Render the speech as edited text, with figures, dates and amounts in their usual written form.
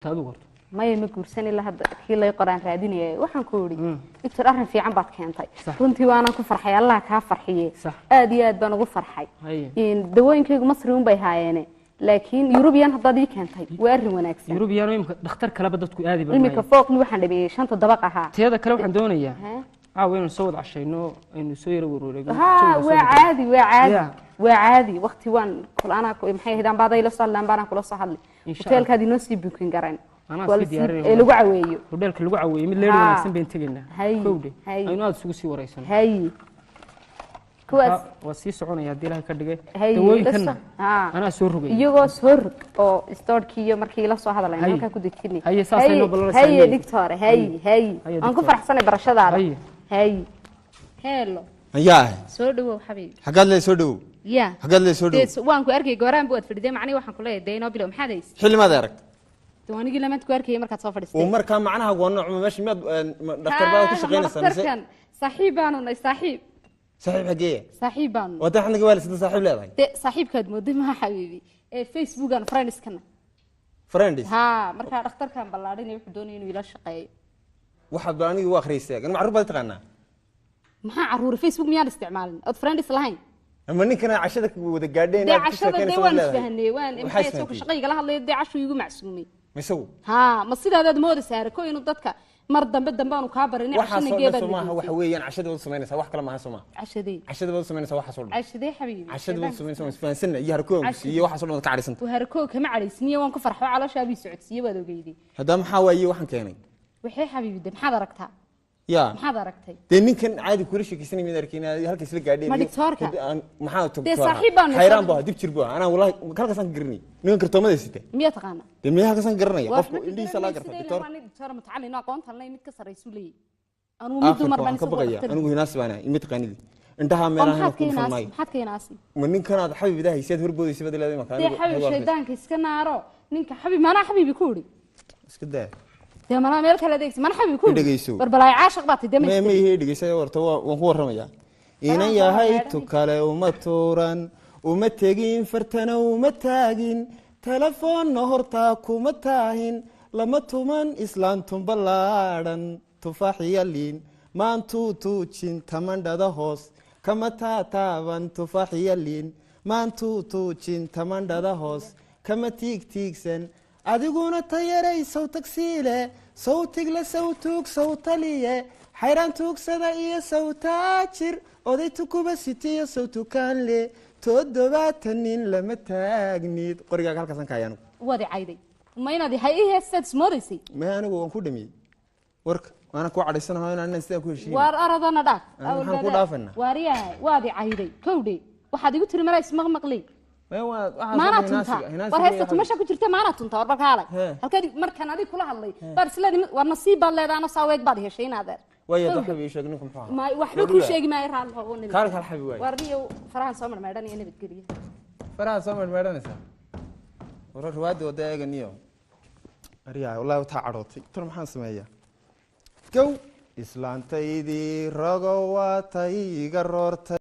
Adigu horta? Maya, ma guursan ilaa hadda. Kii lay qoraan raadinayay. Waxaan ku idhi, doctor, arrin fiican baad keentay. Runtii waanaan ku farxay, Allah kaa farxiye. Aad iyo aad baan ugu farxay. Dawooyinkaygu Masri un bay haayeene, laakiin Yurubiyan haddaad ii keentay waa arrin wanaagsan. Yurubiyaano imika dhakhtar kaleba dadku aadi ba imika maayo. Fooqni waxaan dhameeyey shanta dabaq ahaa. Teeda kale waxaan doonayaa Hee? caawa inaynu soo wada cashayno, aynu soo yaro warwareegno. Ha, waa caadi, waa caadi. Waa caadi, waqti waan kul anaa maxay ahayd, ambaaday la soo hadlay, ambaanaan kula soo hadlay. Insha Allah. Hoteelkaad inoo sii buukin garan. Anaa Waa sii la sii- diyaarinaya. Ee lagu caweeyo. Hodheelka lagu caweeyey mid leer wanaagsan bayn tegaynaa. Kowdhe. Hay. Aynu aada isugu sii wareysano. Hay, kuwaas. Waa sii soconaya haddii Ilaahay ka dhigay. Hay. Dawooyinkanna Ha. anaa soo rogay. Iyagoo soo rog oo istoorkii iyo markii la soo hadalay Hay. halkaa ku dejinay. Haye, saasay noo ballanaysaa Haye. Haye. Doctor, hay hay. Haye, Waan ku doctor. faraxsanay barashadaada. Haye. Hay, heelo. Ayaa Soo dhawow, xabiibi. Xaggaad lee soo dhowow? Ya. Xaggaad lee soo dee dhowow? Waan ku arkay gooraan bu waad fadhiday. Macnihi waxaan ku leeyahay, dee inoo bilow, maxaad haysa? Xilli maad arag? Dee anigii lamaad ku arkayay markaad soo Oo fadhiistay. Markaa macnaha waa nooc ma meesha miyaad dhakhtar baad ku shaqaynaysaa mise? Dhakhtarkan saaxiib baanu nahay, saaxiib. Saaxiib xageeya? Saaxiib baanu nahay. Waa tan xanaga waalisada saaxiib leedahay. Dee saaxiibkaad mooday maha, xabiibi, ee Facebookan friendskana. Friends? Ha, markaa dhakhtarkan ballaadhinaya wuxuu doonaya inuu ila shaqeeyo. Waxaad ba anigii u akhriyaysaa gan macruuf baad taqaanaa. Maxaa caruuri? Facebook miyaan isticmaalin ood friends lahayn? Ama ninkana cashada wada gaadheen dee aad ku cashada dee sheekeynaysaa waan leedahay. isfahanay, waan Waxaa maxay soo isfahantay? Shaqo igala hadlaya, dee cashuu igu macsuumay. Ma isagu? Ha, ma sidaadaad mooda saare ko inuu dadka mar dambe dambe aanu kaa barin. Waxaas Cashana oo dhan geebaad soo maaha waxa weeyaan cashada wada samaynaysaa, wax kale maaha, soo maaha? Cashadee? Cashada wada samaynaysaa waxaas oo dhan. Cashadee, xabiibi? Cashada wada samaynaysaa, waan isfahansanna iyo harkooga iyo waxaas oo dhan waad ka cadhaysanta. Harkoo kama cadhaysniye, waan ku farxo, calooshaa bii socodsiiye, waad ogeyday. Haddaba maxaa waaye waxaan keenay? Waxay, xabiibi, de maxaad aragtaa? Ya. Maxaad aragtay? Dee ninkan caadi kula sheekaysanay mid arkin halka isla gaadheen. Ma doctorka? Maxaa? Dee saaxiib baan nahay. Xayraan buu ahaa, dib jir buu ahaa. Anaa wallahi halkaasaan ka garanay ninkan kartoomada sita. Miyaa taqaana? Dee miyaa halkaasaan ka garanaya? Waa qofku waxba indhihiisa laga garta garanaysid, doctor. Ilaa waa nin doctor mutacalin oo aqoonta leh, mid ka sarreysuu leeyahay. Anuu mid Aakhirka dumar baan waxaan ka isagoo baqaya dhakhtar. Anigu hinaasi baan ahay, ima taqaanidi indhaha Oo meelaha maxaad ku ka dhufan hinaasi? maayo. Maxaad ka hinaasi? Ma ninkanaad xabiib hayseed horboodaysa baad leedahay marka Dee anigu xabiib, anigu shaydaanka iska naaro. Ninka xabiib maanaa xabiibi ku idhi. Iska daa. Dee manaa meel kale adeegsi mana xabiibi ku idhi. Dhegeyso. War balaay caashiq baa tay dee. Ma Ma ihe, dhegeysa warta, waan ku warramayaa. Inan Faraha yahay soo tu kale uma tuuran, uma tegin, fartana uma taagin, telefoonna hortaa kuma taahin, lama tuman islaantun ballaadhan, tufaaxiya liin maantuu tuujin, tamandhada hoos kama taataaban, tufaaxiya liin maantuu tuujin, tamandhada hoos kama tiigtiigsan. Adiguna tayaray sow tagsiile, sawtigle, sawtuug, sawtaliye, xayraan tuugsada iyo sawtaajir, oday tukuba sitiyo sawtukaanle, 70 nin lama taagnid. Qorigaaga halkaasaan ka haya anigu. Waad i cayday, ma inaad hay i heestaad ismoodaysay? Maya, anigu waan ku dhamiyey warka, waana ku cadhaysanahay inaan sidaa ku heshiin. Waar aradana dhaaf. Anigu maxaan ku dhaafaynaa? Waaryahay, waad i cayday kowdhe, waxaad igu tiri malaa ismaqmaqley. Maya, waxaas Maanaa oo tuntaa? hinaasiga War heesta weeye. tumasha ku jirta maanaa tuntaa? War balkaalay. Hee. Halkaad markaan adig kula hadlay baad isleedi war nasiib baad leedahay, anoo saaweeg baad heshay inaadeer. Waayo hadda xabiib ii sheeg, ninku muxuu ahaa? Ma waxba kuu sheegi maayo, raalli oo nabad. Kaal kaal xabiib waaye. Waar niyow farahan soo marmeedhan iyo nabadgeliya. Faraha soo meedhmeedhanaysaa wara riwaayadda wada eeganiyo. Aryaa, wallahi wataa cadhootay tan, maxaan sameeyaa? Gow islaantaydii rogo waatay iga roortay.